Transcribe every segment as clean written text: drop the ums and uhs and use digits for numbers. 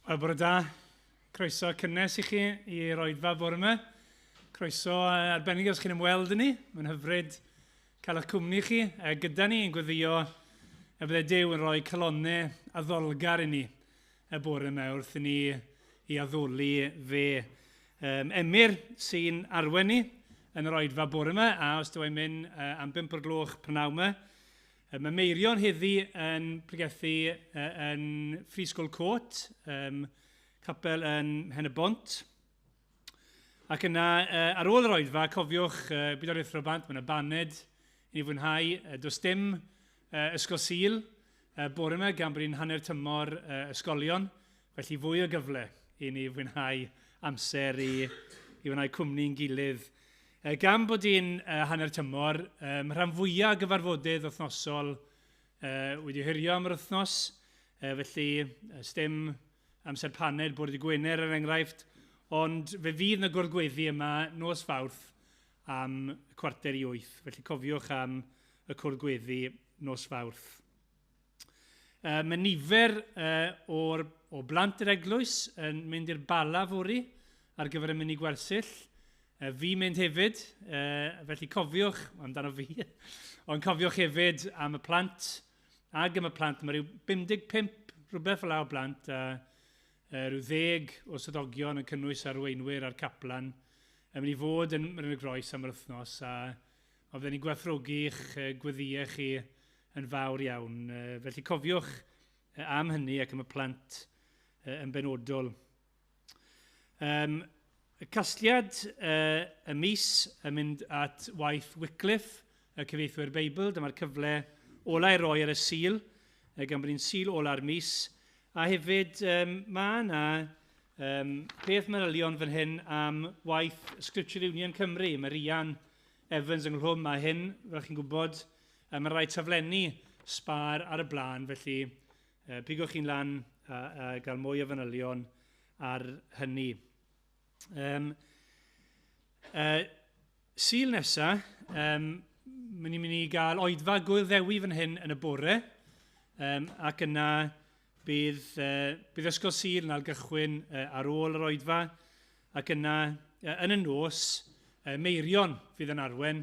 Wel, bore da. Croeso cynnes i chi i'r oedfa bore yma. Croeso arbennig os chi'n ymweld â ni. Mae'n hyfryd cael eich cwmni chi. Gyda ni yn gweddio y bydde Duw yn rhoi calonnau addolgar i ni y bore yma wrth i ni i addoli fe. Um, Emyr sy'n arwen ni yn yr oedfa bore yma, a os dw i'n mynd am 5 o'r gloch prynawn yma, Mae Meirion heddi yn pregethu yn Free School Court, um, capel yn Mhen y Bont. Ac yna, ar ôl yr oedfa, cofiwch, bydd o'r Ithro Bant, mae yna baned i ni fwynhau. Does dim ysgol Sul bore yma gan bod ni'n hanner tymor ysgolion, felly fwy o gyfle i ni fwynhau amser i, i fwynhau cwmni'n gilydd. Gan bod hi'n hanner tymor, mae rhan fwyaf o gyfarfodydd wythnosol wedi ohirio am yr wythnos, felly sdim amser paned bore dydd Gwener er enghraifft, ond fe fydd yna gwrdd gweddi yma nos Fawrth am 7:45, felly cofiwch am y cwrdd gweddi nos Fawrth. Mae nifer o'r, o blant yr eglwys yn mynd i'r Bala fory ar gyfer y mini gwersyll. Fi mynd hefyd, felly cofiwch amdano fi, ond cofiwch hefyd am y plant, ag am y plant, mae rhyw 55 rhywbeth fel o blant, a rhyw ddeg o swyddogion yn cynnwys arweinwyr a'r caplan, yn mynd i fod yn Mryn y Groes am yr wythnos, a Ond fydden ni'n gwerthfawrogi'ch gweddïau chi yn fawr iawn. Felly cofiwch am hynny ac am y plant yn benodol. Um, y casgliad y mis yn mynd at waith Wycliffe, y cyfieithwyr Beibl. Dyma'r cyfle ola i roi ar y Sul, gan bod ni'n Sul ola'r mis. A hefyd, um, mae yna um, peth manylion fan hyn am waith Scripture Union Cymru. Mae Rian Evans ynghlwm â hyn, fel chi'n gwybod. Mae rhai taflenni sbâr ar y blaen, felly pigwch chi'n lan a, a gael mwy o fanylion ar hynny. Um, Sul nesa, um, ni'n mynd i gael oedfa Gwyl Ddewi fan hyn yn y bore, um, ac yna bydd, bydd Ysgol Sul yn ailgychwyn ar ôl yr oedfa, ac yna yn y nos, Meirion fydd yn arwen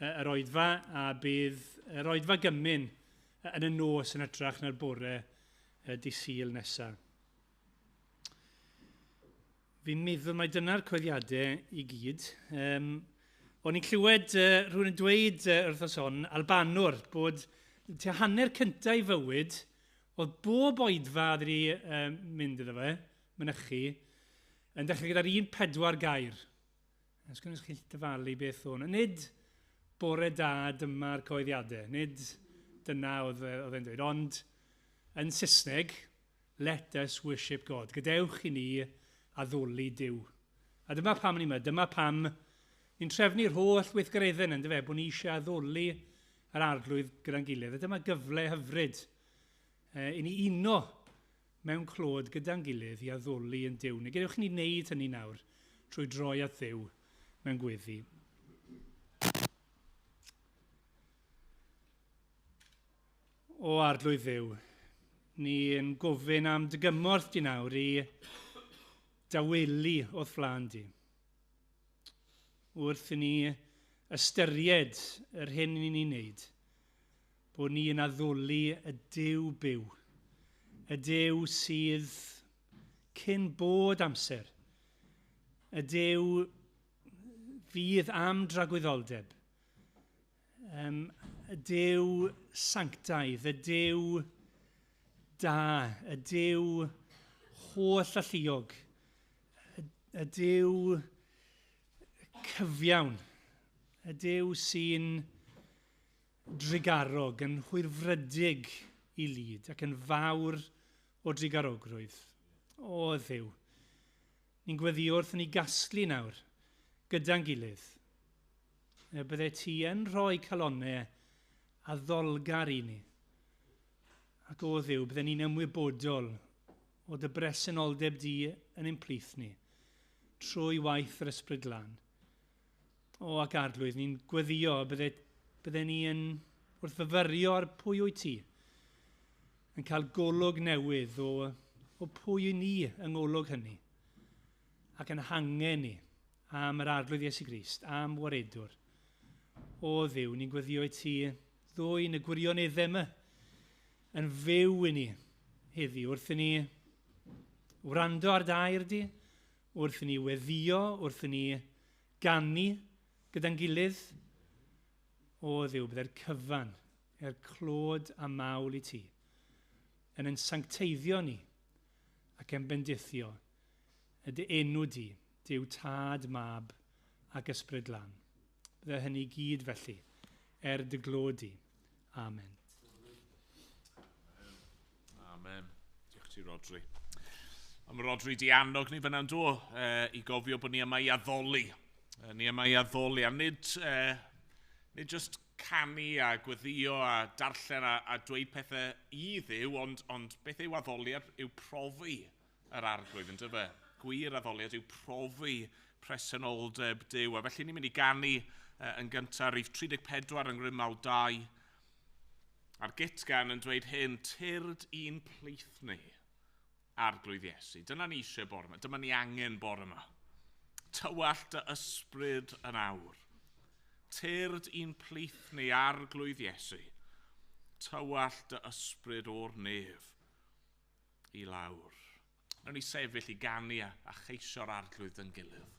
yr oedfa, a bydd yr oedfa gymun yn y nos yn hytrach na'r bore dydd Sul nesaf. Fi'n meddwl mai dyna'r coeddiadau i gyd. Um, o'n i'n clywed rhywun yn dweud wrthos hon, Albanwr, bod tua hanner cyntaf i fywyd, oedd bob oedfa oedd wedi mynd iddo fe, mynychu, yn dechrau gyda'r un pedwar gair. Os gwnes chi'n dyfalu beth o'n. Nid bore da, dyma'r coeddiadau. Nid dyna oedd, oedd e'n dweud. Ond yn Saesneg, let us worship God. Gadewch i ni addoli Duw. A dyma pam ni yma. Dyma pam ni'n trefnu'r holl weithgareddau yna, yndyfe, bod ni eisiau addoli yr arglwydd gyda'n gilydd. A dyma gyfle hyfryd i ni uno mewn clod gyda'n gilydd i addoli yn Duw. Neu gadewch i ni wneud hynny nawr trwy droi at Dduw mewn gweddi. O Arglwydd Dduw, ni'n gofyn am dy gymorth di nawr i dawelu o'th flaen di. Wrth i ni ystyried yr hyn ni'n ei wneud, bod ni yn addoli y Duw byw, y Duw sydd cyn bod amser, y Duw fydd am dragwyddoldeb, um, y Duw sanctaidd, y Duw da, y Duw holl alluog, y, y Duw cyfiawn, y Duw sy'n drugarog, yn hwyrfrydig i lid ac yn fawr o drugarogrwydd. O Dduw, ni'n gweddio wrth ni gasglu nawr gyda'n gilydd. Y bydde ti yn rhoi calonnau addolgar i ni. Ac o Dduw, bydde ni'n ymwybodol o dy bresenoldeb di yn ein plith ni, trwy waith yr Ysbryd Glân. O, ac Arglwydd, ni'n gweddio bydde, bydde ni yn wrth fyfyrio ar pwy wyt ti, yn cael golwg newydd o O pwy i ni yng ngolwg hynny ac yn hangen ni am yr Arglwydd Iesu Grist, am waredwr. O Dduw, ni'n gweddio i ti ddwyn y gwirioneddau yma yn fyw i ni heddi, wrth i ni wrando ar dair di, wrth i ni weddio, wrth i ni ganu gyda'n gilydd. O Dduw, bydde'r cyfan, er clod a mawl i ti, yn yn sancteiddio ni ac yn bendithio y dy enw di, Duw Tad, Mab ac Ysbryd Glân. Bydde hynny gyd felly, er dy glod di. Amen. Amen. Diolch ti, Rodri. A mae Rodri di annog ni fyna'n do i gofio bod ni yma i addoli. Ni yma i addoli, a nid, nid just canu a gweddio a darllen a dweud pethau i Dduw, ond beth yw addoliad yw profi yr Arglwydd, yn dyfe? Gwir addoliad yw profi presenoldeb Duw. A felly ni'n mynd i ganu yn gyntaf rhif 34 yng Ngrymaw 2. A'r gytgan yn dweud hyn, tyrd i'n plith ni, Arglwydd Iesu. Dyna ni eisiau bore yma, dyma ni angen bore yma. Tywallt dy ysbryd yn awr. Tyrd i'n plith ni, Arglwydd Iesu. Tywallt dy ysbryd o'r nef i lawr. Nawn ni sefyll i ganu a cheisio'r Arglwydd yn gilydd.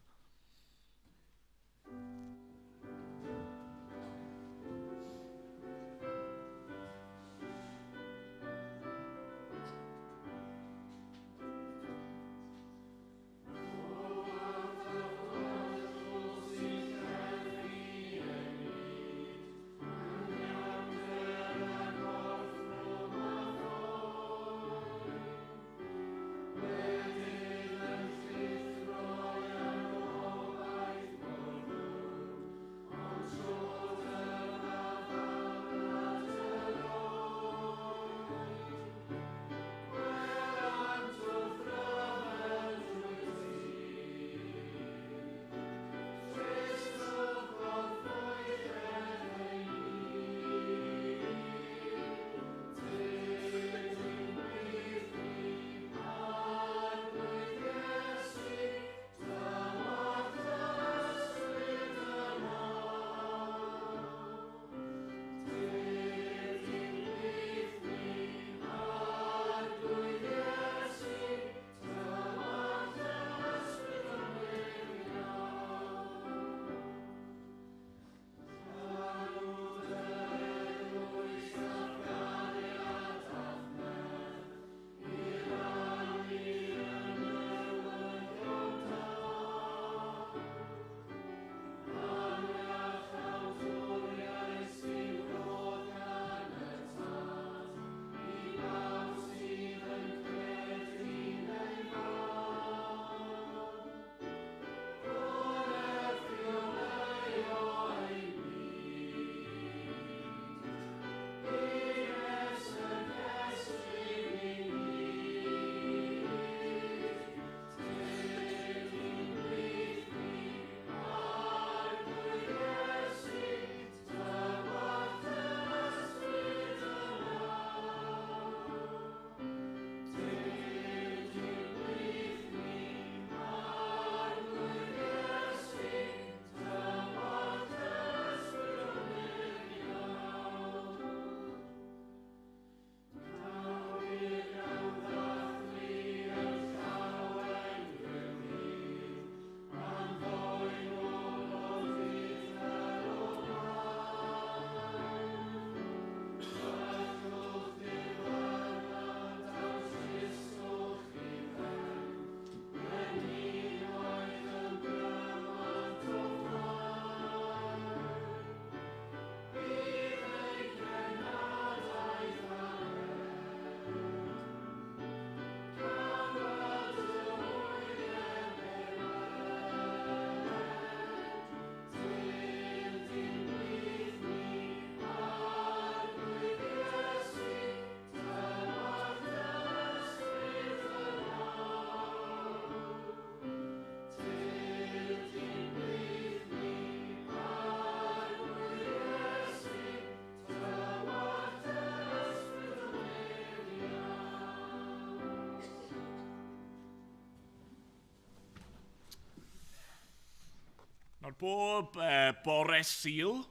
Bob bore Sul,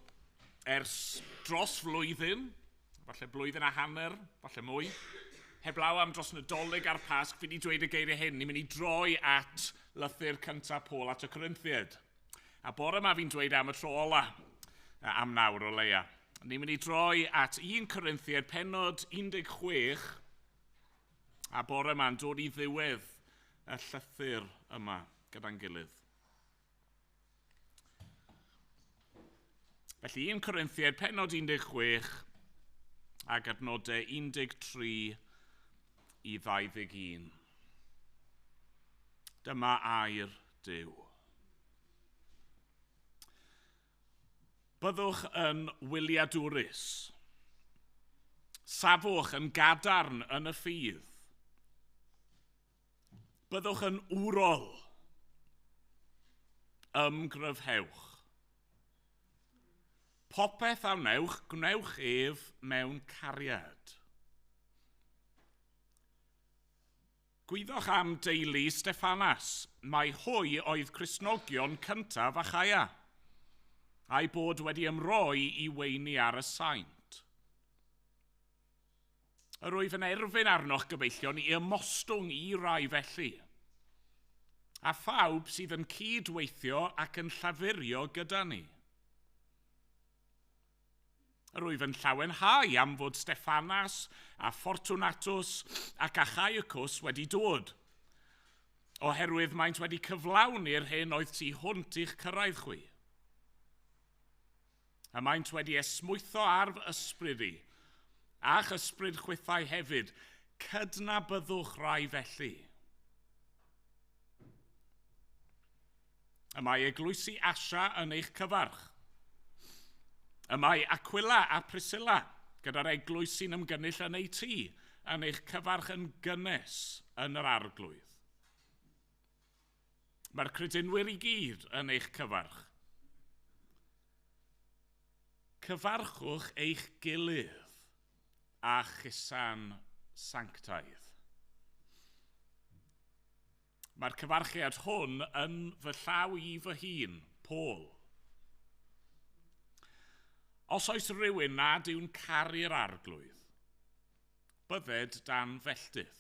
ers dros flwyddyn, falle blwyddyn a hanner, falle mwy, heblaw am dros Nadolig a'r Pasg, fi wedi dweud y geiriau hyn, ni'n mynd i droi at lythyr cyntaf Paul at y Corinthiaid. A bore yma fi'n dweud am y tro ola, am nawr o leia. Ni'n mynd i droi at 1 Corinthiaid pennod 16, a bore yma'n dod i ddiwedd y llythyr yma gyda'n gilydd. Felly 1 Corinthiaid pennod 16 ac adnodau 13 i 21. Dyma air Duw. Byddwch yn wyliadwrus. Safwch yn gadarn yn y ffydd. Byddwch yn wrol. Ymgryfhewch. Popeth a wnewch, gwnewch ef mewn cariad. Gwyddoch am deulu Stephanas, mai hwy oedd Cristnogion cyntaf Achaia, a'i bod wedi ymroi i weini ar y saint. Yr wyf yn erfyn arnoch gyfeillion i ymostwng i rai felly, a phawb sydd yn cydweithio ac yn llafurio gyda ni. Yr wyf yn llawenhau am fod Stephanas a Fortunatus ac Achaicus wedi dod, oherwydd maent wedi cyflawni'r hyn oedd tu hwnt i'ch cyrraedd chwi. A maent wedi esmwytho ar fy ysbryd i, a'ch ysbryd chwithau hefyd, cydnabyddwch rai felly. Y mae eglwysi Asia yn eich cyfarch. Y mae Aquila a Priscilla, gyda'r eglwys sy'n ymgynnull yn eu tŷ, yn eich cyfarch yn gynnes yn yr Arglwydd. Mae'r credinwyr i gyd yn eich cyfarch. Cyfarchwch eich gilydd a chusan sanctaidd. Mae'r cyfarchiad hwn yn fy llaw i fy hun, Paul. Os oes rhywun nad yw'n caru'r Arglwydd, bydded dan felltith.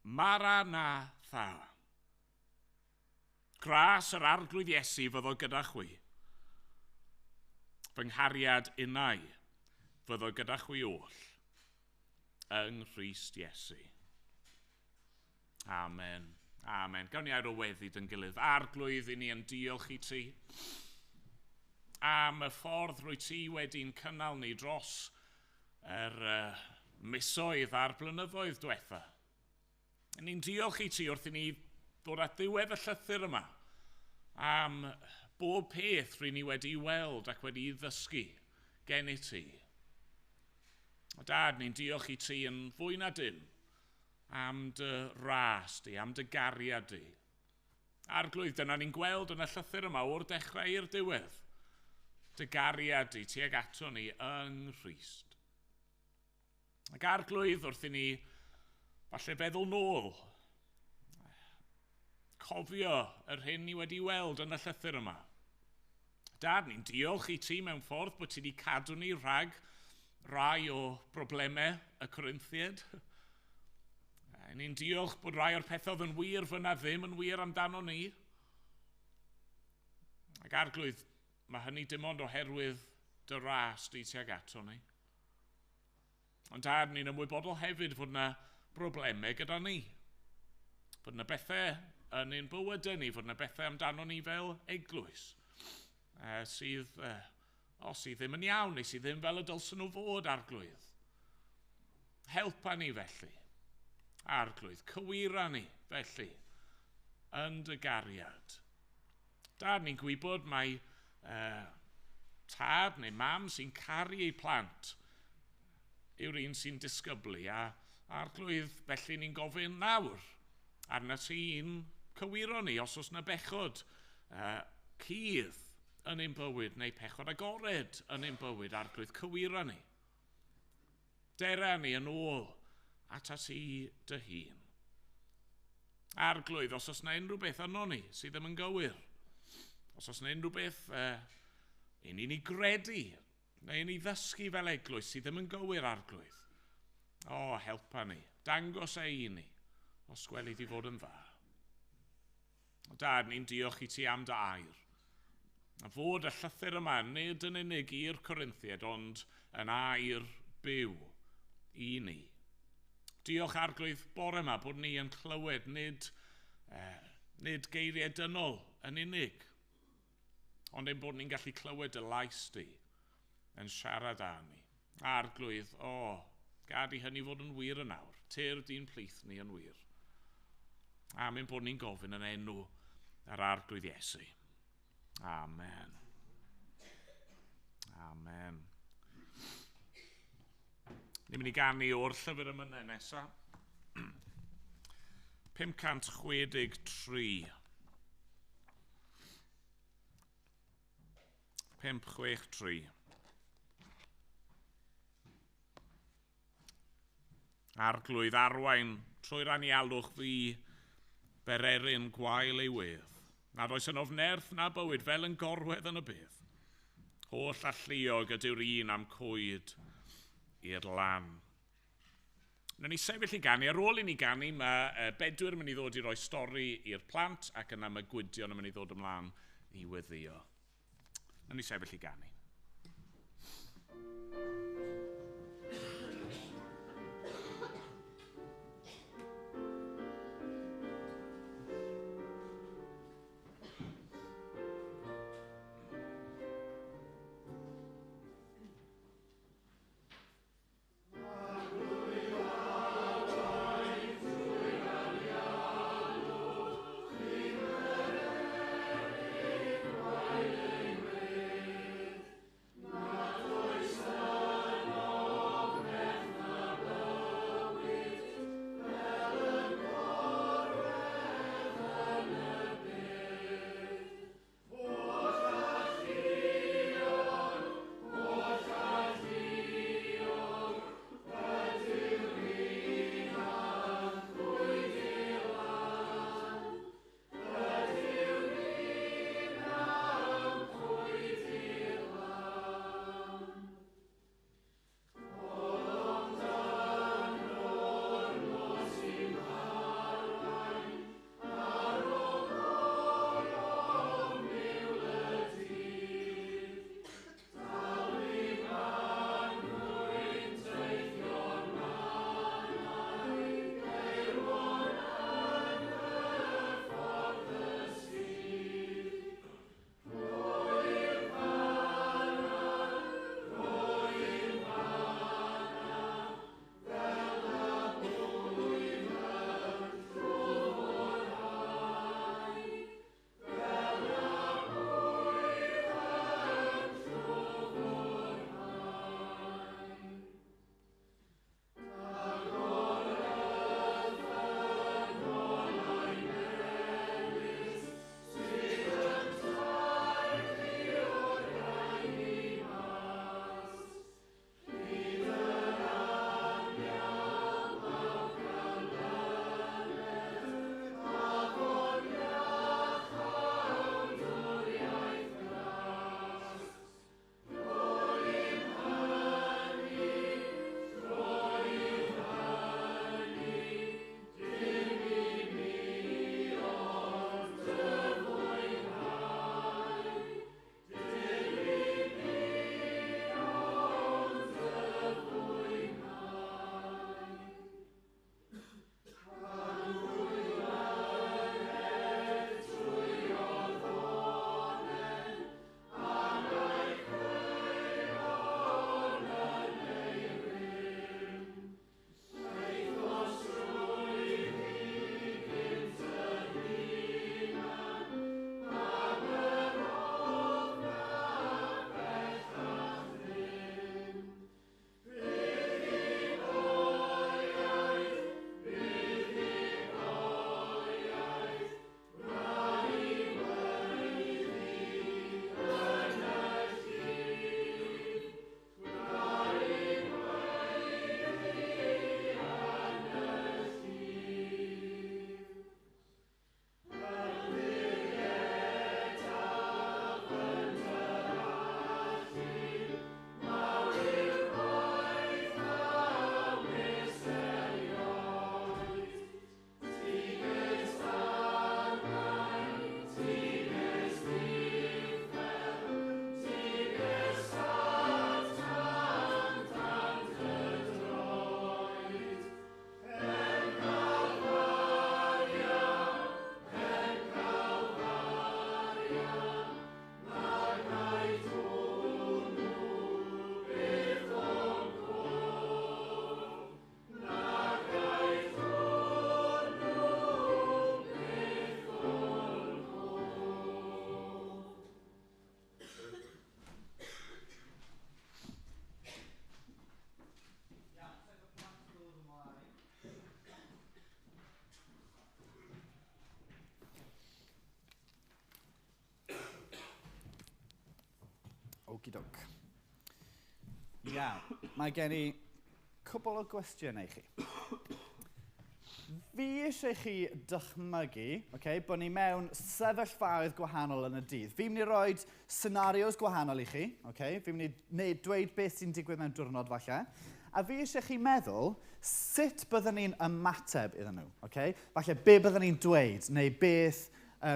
Mara na tha. Gras yr Arglwydd Iesu fyddo gyda chwi. Fy nghariad innau fyddo gyda chwi oll yng Nghrist Iesu. Amen. Amen. Gawn ni air o weddi dyn gilydd. Arglwydd, i ni yn diolch i ti am y ffordd rwy ti wedi'n cynnal ni dros yr misoedd a'r blynyddoedd diwetha. Ni'n diolch i ti wrth i ni ddod at ddiwedd y llythyr yma am bob peth rwy ni wedi'i weld ac wedi'i ddysgu gen i ti. O Dad, ni'n diolch i ti yn fwy na dim am dy ras di, am dy gariad di. Arglwydd, dyna ni'n gweld yn y llythyr yma o'r dechrau i'r diwedd. Dy gariad di tuag ato ni yng Nghrist. Ac Arglwydd, wrth i ni falle feddwl nôl, cofio yr hyn ni wedi weld yn y llythyr yma. Dad, ni'n diolch i ti mewn ffordd bod ti wedi cadw ni rhag rai o broblemau y Corinthiaid. Ni'n diolch bod rai o'r pethau oedd yn wir fyna ddim yn wir amdano ni. Ac Arglwydd, mae hynny dim ond oherwydd dy ras di tuag ato ni. Ond Dad, ni'n ymwybodol hefyd fod yna broblemau gyda ni. Fod yna bethau yn ein bywydau ni, fod yna bethau amdano ni fel eglwys, sydd, sydd ddim yn iawn, neu sydd ddim fel y dylsyn nhw fod, Arglwydd. Helpa ni felly, Arglwydd, cywira ni felly, yn dy gariad. Dad, ni'n gwybod mai tad neu mam sy'n caru ei plant yw'r un sy'n disgyblu, a Arglwydd, felly ni'n gofyn nawr arna ti'n cywiro ni os oes yna bechod cudd yn ein bywyd neu pechod agored yn ein bywyd, Arglwydd, cywiro ni. Dera ni yn ôl atat ti dy hun. Arglwydd, os oes yna unrhyw beth yno ni sydd ddim yn gywir, Os oes yna unrhyw beth i ni'n ei gredu, neu i ni ddysgu fel eglwys sydd ddim yn gywir, Arglwydd, o, helpa ni, dangos e i ni, os gweli di fod yn dda. O Dad, ni'n diolch i ti am dy air. A fod y llythyr yma nid yn unig i'r Corinthiaid, ond yn air byw i ni. Diolch, Arglwydd, bore yma bod ni yn clywed nid geiriau dynol yn unig, ond ein bod ni'n gallu clywed y lais di yn siarad â ni. Arglwydd, o, gad i hynny fod yn wir yn awr. Tyrd i'n plith ni yn wir. Am ein bod ni'n gofyn yn enw yr Arglwydd Iesu. Amen. Amen. Ni'n mynd i ganu o'r llyfr emynau nesaf. 563. 563. Arglwydd, arwain trwy'r anialwch fi bererin gwael ei wedd. Nad oes yn ofnerth na bywyd fel yn gorwedd yn y bedd. Holl alluog ydyw'r un am coed i'r lan. Nawn ni sefyll i ganu. Ar ôl i ni ganu, mae Bedwyr yn mynd i ddod i roi stori i'r plant ac yna mae Gwydion yn mynd i ddod ymlaen i weddio. Nawn ni sefyll i ganu. Not Okie-doke. Iawn. Mae gen i cwbl o gwestiynau i chi. Fi eisiau chi dychmygu, okay, bod ni mewn sefyllfaoedd gwahanol yn y dydd. Fi'n mynd i roi scenarios gwahanol i chi. Okay? Fi'n mynd i wneud, dweud beth sy'n digwydd mewn diwrnod falle. A fi eisiau chi meddwl sut byddwn ni'n ymateb iddyn nhw. Okay? Falle be byddwn ni'n dweud, neu beth,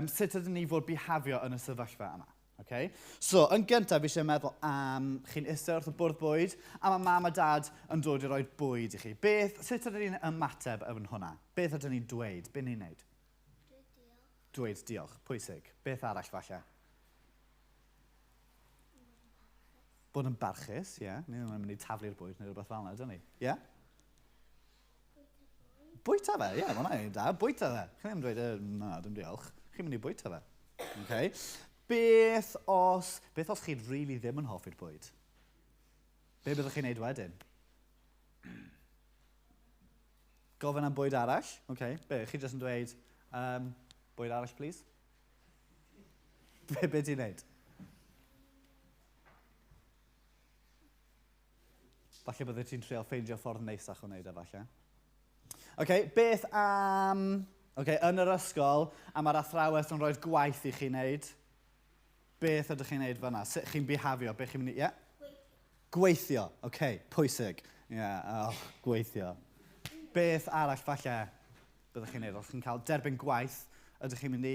sut ydyn ni fod bihafio yn y sefyllfa yma. Okay? So, yn gyntaf, fi eisiau meddwl am chi'n eistedd wrth y bwrdd bwyd, a mae mam a dad yn dod i roi bwyd i chi. Beth, sut ydyn ni'n ymateb yn hwnna? Beth ydyn ni'n dweud? Be ni'n neud? Dweud diolch. Dweud diolch. Pwysig. Beth arall falle? Bod yn barchus, ie. Yeah. Ni ddim yn mynd i taflu'r bwyd neu rhywbeth fel yna, dyn ni? Ie? Yeah? Bwyta fe, ie, yeah, mae hwnna'n da. Bwyta fe. Chi ddim yn dweud, na, dim diolch. Chi'n mynd i bwyta fe. Okay. Beth os chi'n really ddim yn hoffi'r bwyd? Be byddwch chi'n neud wedyn? Gofyn am bwyd arall? Okay. Be, chi jyst yn dweud, bwyd arall, please? Be ti'n neud? Falle bydde ti'n treial ffeindio ffordd neisach o wneud e, falle. Okay, beth am... Okay, yn yr ysgol, a mae'r athrawes yn rhoi'r gwaith i chi wneud. Beth ydych chi'n wneud fyna? Sut chi'n bihafio? Beth chi'n mynd i... Yeah? Gweithio. Okay, pwysig. Yeah, oh, gweithio. Beth arall falle byddwch chi'n wneud? Os chi'n cael derbyn gwaith, ydych chi'n mynd i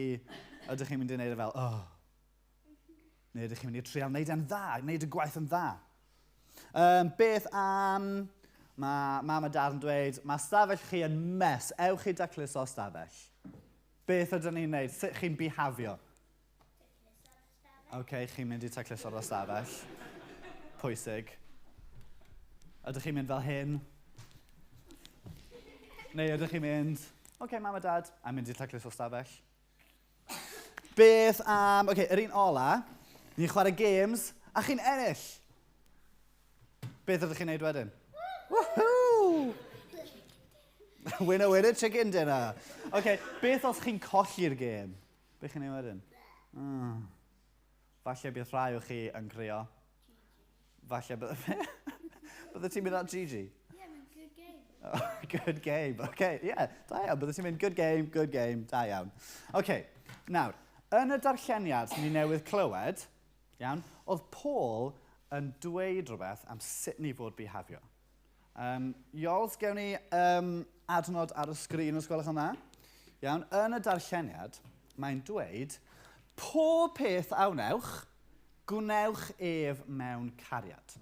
wneud e fel, oh. Neu ydych chi'n mynd i trial wneud e'n dda, wneud y gwaith yn dda. Beth am... Mae mam a dad yn dweud, mae stafell chi yn mess, ewch i dacluso stafell. Beth ydyn ni'n wneud? Sut chi'n bihafio? OK, chi'n mynd i tacluso'r ystafell. Pwysig. Ydych chi'n mynd fel hyn? Neu ydych chi'n mynd, OK, mam a dad, a mynd i tacluso'r stafell. Beth am... OK, yr un ola, ni'n chwarae games, a chi'n ennill. Beth ydych chi'n neud wedyn? Woohoo! Winner, winner, chicken dinner. OK, beth os chi'n colli'r gêm? Beth chi'n neud wedyn? Falle bydd rhai o chi yn crio. Falle bydde ti'n mynd at Gigi? Yeah, mae'n good game. Oh, good game, OK, yeah, da iawn. Bydde ti'n mynd good game, da iawn. OK, nawr, yn y darlleniad ni newydd clywed, iawn, oedd Paul yn dweud rhywbeth am sut ni fod bihafio. Iols, gewn ni adnod ar y sgrin os gwelwch yn dda. Iawn, yn y darlleniad, mae'n dweud, pob peth a wnewch, gwnewch ef mewn cariad.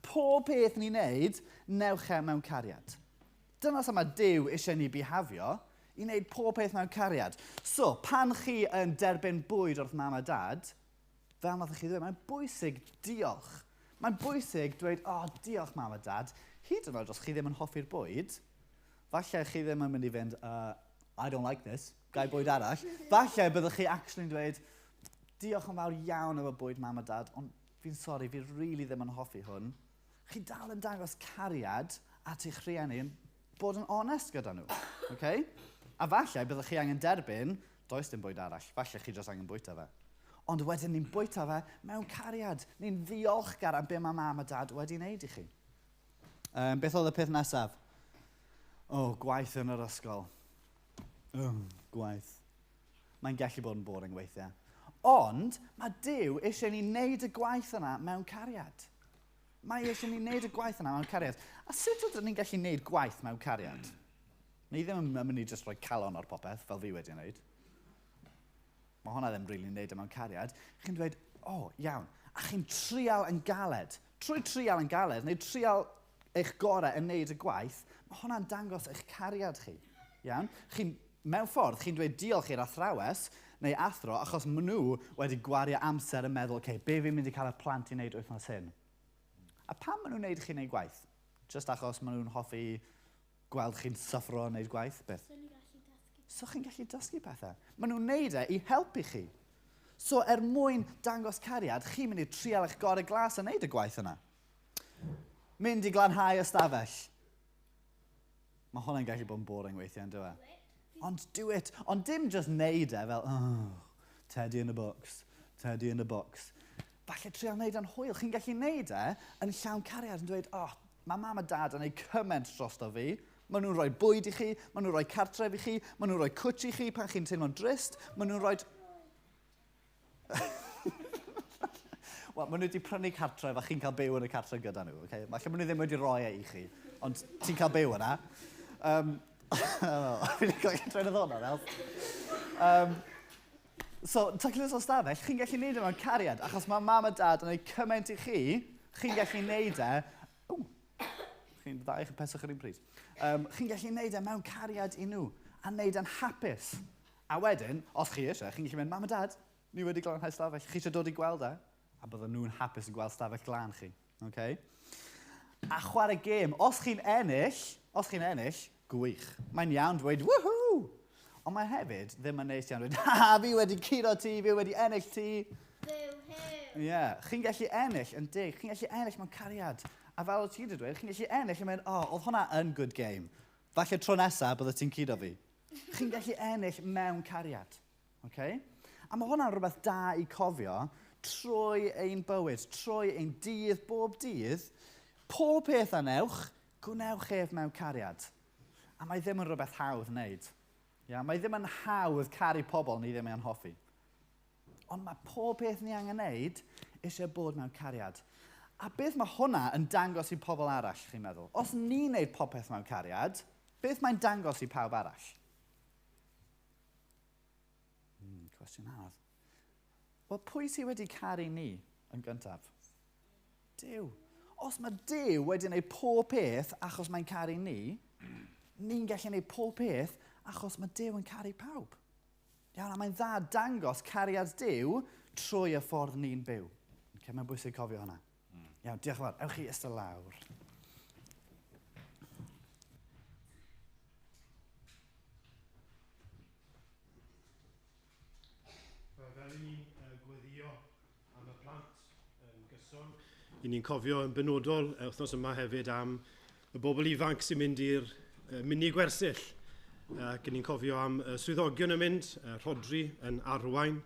Pob peth ni'n neud, newch e mewn cariad. Dyna sut mae Duw eisiau ni bihafio, i wneud pob peth mewn cariad. So, pan chi yn derbyn bwyd wrth mam a dad, fel nath chi ddweud, mae'n bwysig diolch. Mae'n bwysig dweud, oh, diolch mam a dad, hyd yn oed os chi ddim yn hoffi'r bwyd, falle chi ddim yn mynd i fynd, I don't like this, gai bwyd arall. Falle byddwch chi actually'n dweud, diolch yn fawr iawn am y bwyd mam a dad, ond fi'n sori, fi really ddim yn hoffi hwn. Chi dal yn dangos cariad at eich rhieni yn bod yn onest gyda nhw, okay? A falle byddwch chi angen derbyn, does dim bwyd arall, falle chi jyst angen bwyta fe. Ond wedyn ni'n bwyta fe mewn cariad. Ni'n ddiolchgar am be mae mam a dad wedi wneud i chi. Beth oedd y peth nesaf? O, gwaith yn yr ysgol. Gwaith. Mae'n gallu bod yn boring weithiau. Ond mae Duw eisiau ni wneud y gwaith yna mewn cariad. Mae eisiau ni wneud y gwaith yna mewn cariad. A sut ydyn ni'n gallu wneud gwaith mewn cariad? Ni ddim yn mynd i jyst rhoi calon ar popeth, fel fi wedi wneud. Mae hwnna ddim rili'n wneud e mewn cariad. Chi'n dweud, o, oh, iawn. A chi'n trial yn galed. Trwy trial yn galed, neu trial eich gorau yn wneud y gwaith, mae hwnna'n dangos eich cariad chi. Iawn? Chi'n, mewn ffordd, chi'n dweud diolch i'r athrawes neu athro, achos maen nhw wedi gwario amser yn meddwl, okay, be fi'n mynd i cael y plant i wneud wythnos hyn? A pam maen nhw'n wneud chi wneud gwaith? Just achos maen nhw'n hoffi gweld chi'n syffro yn wneud gwaith? Beth? So chi'n gallu dysgu pethau. Maen nhw'n wneud e i helpu chi. So er mwyn dangos cariad, chi'n mynd i trial eich gorau glas a wneud y gwaith yna. Mynd i glanhau ystafell. Mae hwnna'n gallu bod yn boring weithiau, yn dyw e? Ond do it. Ond dim just wneud e fel, oh, Teddy in the box, Teddy in the box. Falle trial wneud e'n hwyl. Chi'n gallu wneud e yn llawn cariad yn dweud, oh, mae mam a dad yn ei cymaint drosto fi. Maen nhw'n rhoi bwyd i chi, maen nhw'n rhoi cartref i chi, maen nhw'n rhoi cwtsh i chi pan chi'n teimlo'n drist, maen nhw'n rhoi... Wel, maen nhw wedi prynu cartref a chi'n cael byw yn y cartref gyda nhw. Okay? Falle maen nhw ddim wedi rhoi e i chi, ond ti'n cael byw yna. Fi wedi cael train of thought nawr, Els. So, taclus o stafell, chi'n gallu neud e mewn cariad, achos mae mam a dad yn ei cymaint i chi, chi'n gallu neud e... Ww, chi'n ddau chi'n peswch yr un pryd. Chi'n gallu neud e mewn cariad i nhw, a neud e'n hapus. A wedyn, os chi eisiau, chi'n gallu mynd, mam a dad, ni wedi glanhau stafell, chi eisiau dod i gweld e? A bydden nhw'n hapus yn gweld stafell glân chi. Okay? A chwarae gêm. Os chi'n ennill, os chi'n ennill, gwych. Mae'n iawn dweud, woohoo! Ond mae hefyd ddim yn neis iawn dweud, ha, fi wedi curo ti, fi wedi ennill ti. Boo-hoo. Ie, yeah. Chi'n gallu ennill yn dig, chi'n gallu ennill mewn cariad. A fel o ti wedi dweud, chi'n gallu ennill yn mynd, oh, oedd hwnna yn good game. Falle tro nesaf bydde ti'n curo fi. Chi'n gallu ennill mewn cariad. Okay? A mae hwnna'n rhywbeth da i cofio trwy ein bywyd, trwy ein dydd bob dydd. Pob peth a newch, gwnewch ef mewn cariad. A mae ddim yn rhywbeth hawdd wneud. Ia, mae ddim yn hawdd caru pobl ni ddim yn hoffi. Ond mae pob peth ni angen wneud eisiau bod mewn cariad. A beth mae hwnna yn dangos i pobl arall, chi'n meddwl? Os ni'n wneud popeth mewn cariad, beth mae'n dangos i pawb arall? Cwestiwn anodd. Wel, pwy sydd wedi caru ni yn gyntaf? Duw. Os mae Duw wedi gwneud pob peth achos mae'n caru ni, ni'n gallu gwneud pob peth achos mae Duw yn caru pawb. Iawn, a mae'n dda dangos cariad Duw trwy y ffordd ni'n byw. Okay, mae'n bwysig cofio hwnna. Iawn, diolch yn fawr. Ewch chi eistedd lawr. Fel i ni'n gweddio am y plant yn gyson, i ni'n cofio yn benodol wythnos yma hefyd am y bobl ifanc sy'n mynd i'r mini gwersyll. Ac ni'n cofio am y swyddogion yn mynd, Rhodri yn arwain,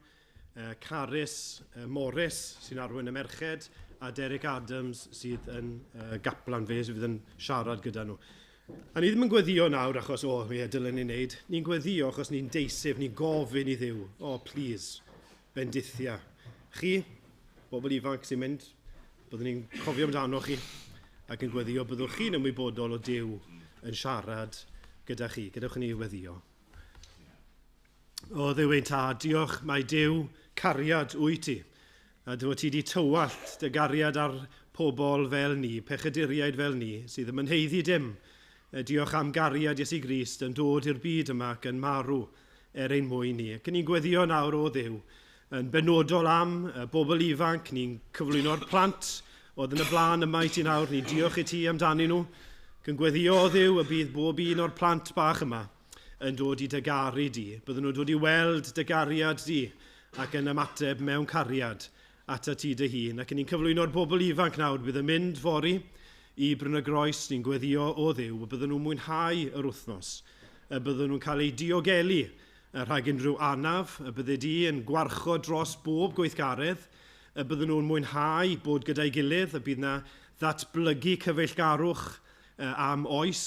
Carys Morris sy'n arwain y merched, a Derek Adams sydd yn gaplan fe, sydd yn siarad gyda nhw. A ni ddim yn gweddio nawr achos, o, ie, dylen ni wneud. Ni'n gweddio achos ni'n deisif, ni'n gofyn i Dduw. O, please, bendithia. Chi, bobl ifanc sy'n mynd, byddwn ni'n cofio amdano chi ac yn gweddio byddwch chi'n ymwybodol o Duw yn siarad gyda chi. Gadewch i ni weddio. O Dduw ein tad, diolch mae Duw cariad wyt ti. A dy fod ti wedi tywallt dy gariad ar pobl fel ni, pechaduriaid fel ni, sydd ddim yn haeddu dim. Diolch am gariad Iesu Grist yn dod i'r byd yma ac yn marw er ein mwyn ni. Ac ni'n gweddio nawr o Dduw, yn benodol am y bobl ifanc, ni'n cyflwyno'r plant oedd yn y blaen yma i ti nawr, ni'n diolch i ti amdanyn nhw. Ac yn gweddio o Dduw y bydd bob un o'r plant bach yma yn dod i dy garu di. Bydden nhw'n dod i weld dy gariad di ac yn ymateb mewn cariad atat ti dy hun. Ac ni'n cyflwyno'r bobl ifanc nawr bydd yn mynd fory i Bryn y Groes, ni'n gweddio o Dduw, y bydden nhw'n mwynhau yr wythnos, y bydden nhw'n cael eu diogelu rhag unrhyw anaf, y bydde di yn gwarchod dros bob gweithgaredd, y bydden nhw'n mwynhau bod gyda'i gilydd, y bydd na ddatblygu cyfeillgarwch am oes.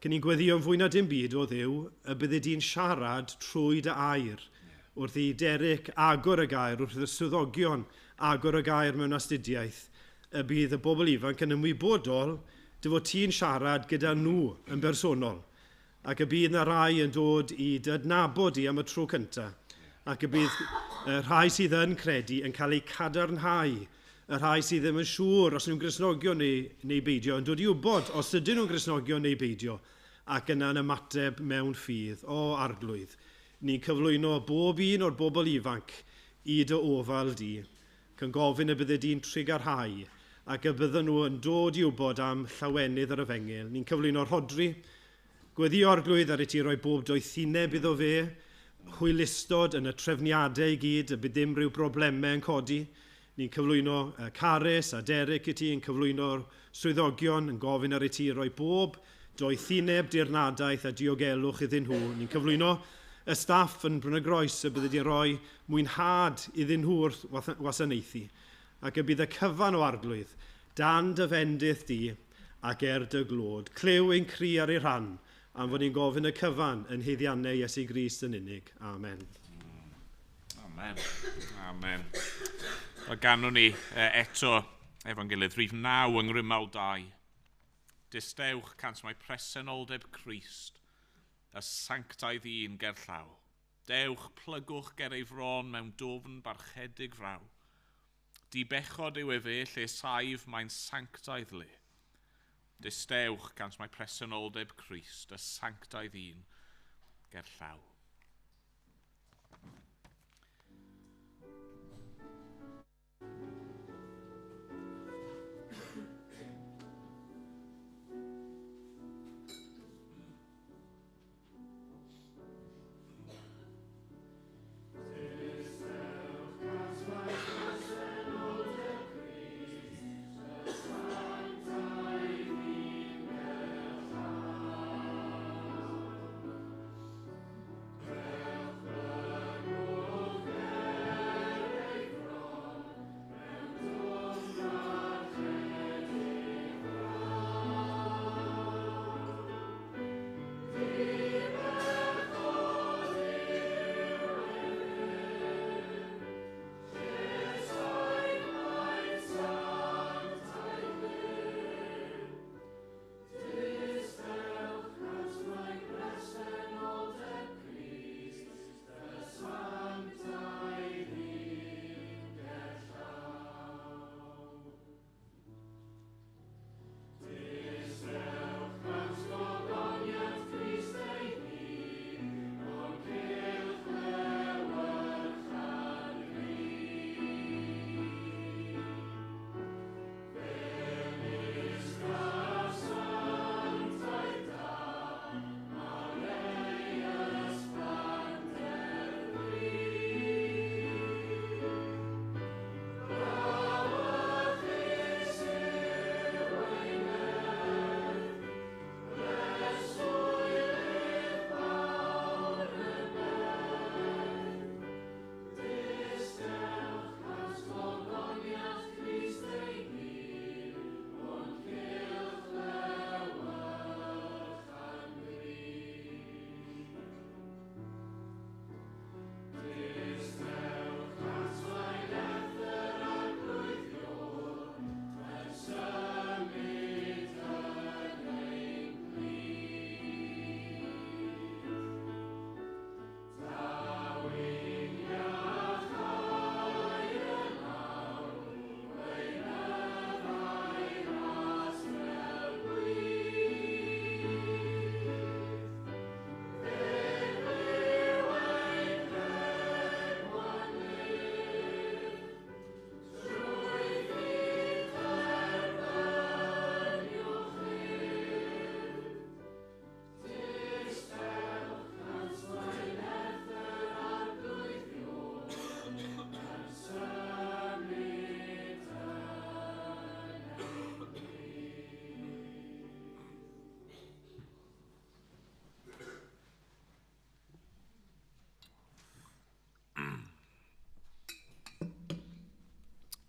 Cyn ni'n gweddio yn fwy na dim byd o Dduw, y bydde di'n siarad trwy dy air. Wrth i Derek agor y gair, wrth i'r swyddogion agor y gair mewn astudiaeth, y bydd y bobl ifanc yn ymwybodol dy fod ti'n siarad gyda nhw yn bersonol, ac y bydd na rai yn dod i dy adnabod di am y tro cyntaf, ac y bydd y rhai sydd yn credu yn cael eu cadarnhau, y rhai sydd ddim yn siŵr os nhw'n Gristnogion neu beidio, yn dod i wybod os ydyn nhw'n Gristnogion neu beidio, ac yna'n ymateb mewn ffydd. O Arglwydd, ni'n cyflwyno bob un o'r bobl ifanc i dy ofal di, ac yn gofyn y bydde di'n trugarhau, ac y bydden nhw yn dod i wybod am llawenydd yr efengyl. Ni'n cyflwyno Rhodri, gweddio Arglwydd ar i ti roi bob doethineb iddo fe, hwylustod yn y trefniadau i gyd, y bydd ddim rhyw broblemau yn codi. Ni'n cyflwyno Carys a Derek i ti, yn cyflwyno'r swyddogion, yn gofyn ar i ti roi bob doethineb, dirnadaeth a diogelwch iddyn nhw. Ni'n cyflwyno y staff yn Bryn y Groes y bydde di roi mwynhad iddyn nhw wrth wasanaethu. Ac y bydd y cyfan o arglwydd, dan dy fendith di ac dy glod. Clyw ein cri ar ei rhan, am fod ni'n gofyn y cyfan yn haeddiannau Iesu Grist yn unig. Amen. Amen. Amen. Wel, ganwn ni eto efo'n gilydd, rhif 9 yng Ngrymawl 2. Distewch cant mae presenoldeb Crist, y sanctaidd un gerllaw. Dewch, plygwch ger ei fron mewn dwfn barchedig fraw. Dibechod yw efe lle saif mae'n sanctaidd le. Distewch cant mae presenoldeb Crist, y sanctaidd un gerllaw.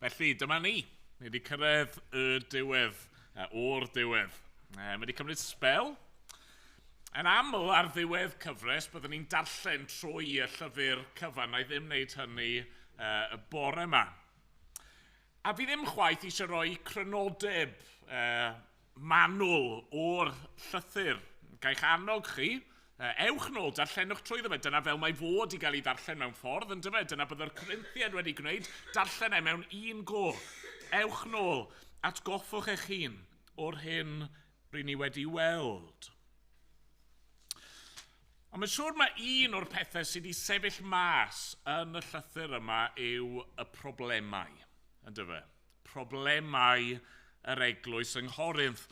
Felly, dyma ni. Ni wedi cyrraedd y diwedd, o'r diwedd. Mae wedi cymryd sbel. Yn aml ar ddiwedd cyfres, byddwn ni'n darllen trwy y llyfr cyfan. Na i ddim wneud hynny y bore yma. A fi ddim chwaith eisiau rhoi crynodeb manwl o'r llythyr. Gaich annog chi, ewch nôl, darllenwch trwyddo fe. Dyna fel mae fod i gael ei ddarllen mewn ffordd, yn dyfe? Dyna byddai'r Corinthiaid wedi gwneud, darllen e mewn un go. Ewch nôl, atgoffwch eich hun o'r hyn ry'n ni wedi weld. Ond mae'n siŵr mae un o'r pethau sydd wedi sefyll mas yn y llythyr yma yw y problemau, yn dyfe? Problemau yr eglwys yng Nghorinth.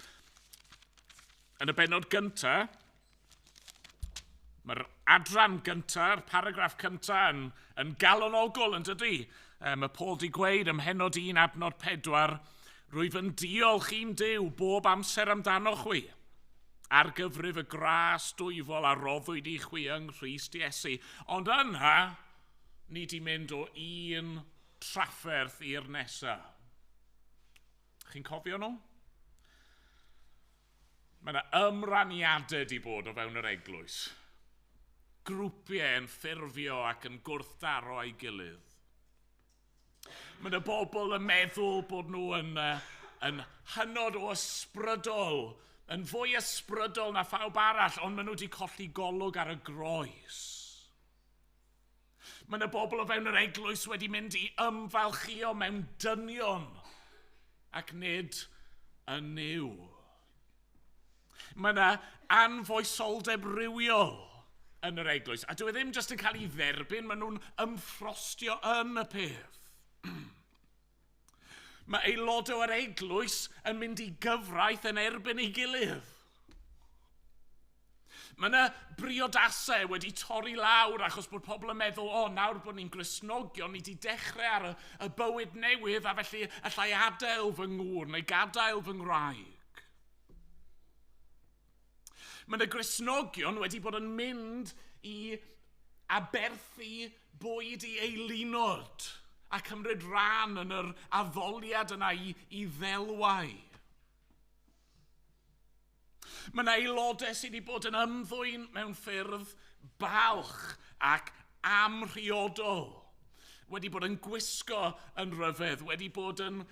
Yn y bennod gyntaf, mae'r adran gyntaf, yr paragraff cyntaf yn galonogol yn dydy. Mae Paul di gweud ym mhennod 1 adnod 4, rwyf yn diolch i'n Duw bob amser amdano chwi, ar gyfrif y gras dwyfol a roddwyd i chwi yng Nghrist Iesu. Ond yna, ni di mynd o un trafferth i'r nesaf. Chi'n cofio nhw? Mae yna ymraniadau di bod o fewn yr eglwys. Grwpiau yn ffurfio ac yn gwrthdaro â'i gilydd. Mae yna bobl yn meddwl bod nhw yn hynod o ysbrydol, yn fwy ysbrydol na phawb arall, ond maen nhw wedi colli golwg ar y groes. Mae yna bobl o fewn yr eglwys wedi mynd i ymfalchio mewn dynion ac nid yn Nuw. Mae yna anfoesoldeb rhywiol yn yr eglwys, a dyw e ddim jyst yn cael ei dderbyn, maen nhw'n ymffrostio yn y peth. Mae aelodau o'r eglwys yn mynd i gyfraith yn erbyn ei gilydd. Mae yna briodasau wedi torri lawr achos bod pobl yn meddwl, o, nawr bod ni'n Gristnogion, ni wedi dechrau ar y bywyd newydd a felly allai adael fy ngŵr neu gadael fy ngwraig. Mae yna Gristnogion wedi bod yn mynd i aberthu bwyd i eilunod a cymryd rhan yn yr addoliad yna i ddelwau. Mae yna aelodau sydd wedi bod yn ymddwyn mewn ffyrdd balch ac amhriodol, wedi bod yn gwisgo yn rhyfedd, wedi bod yn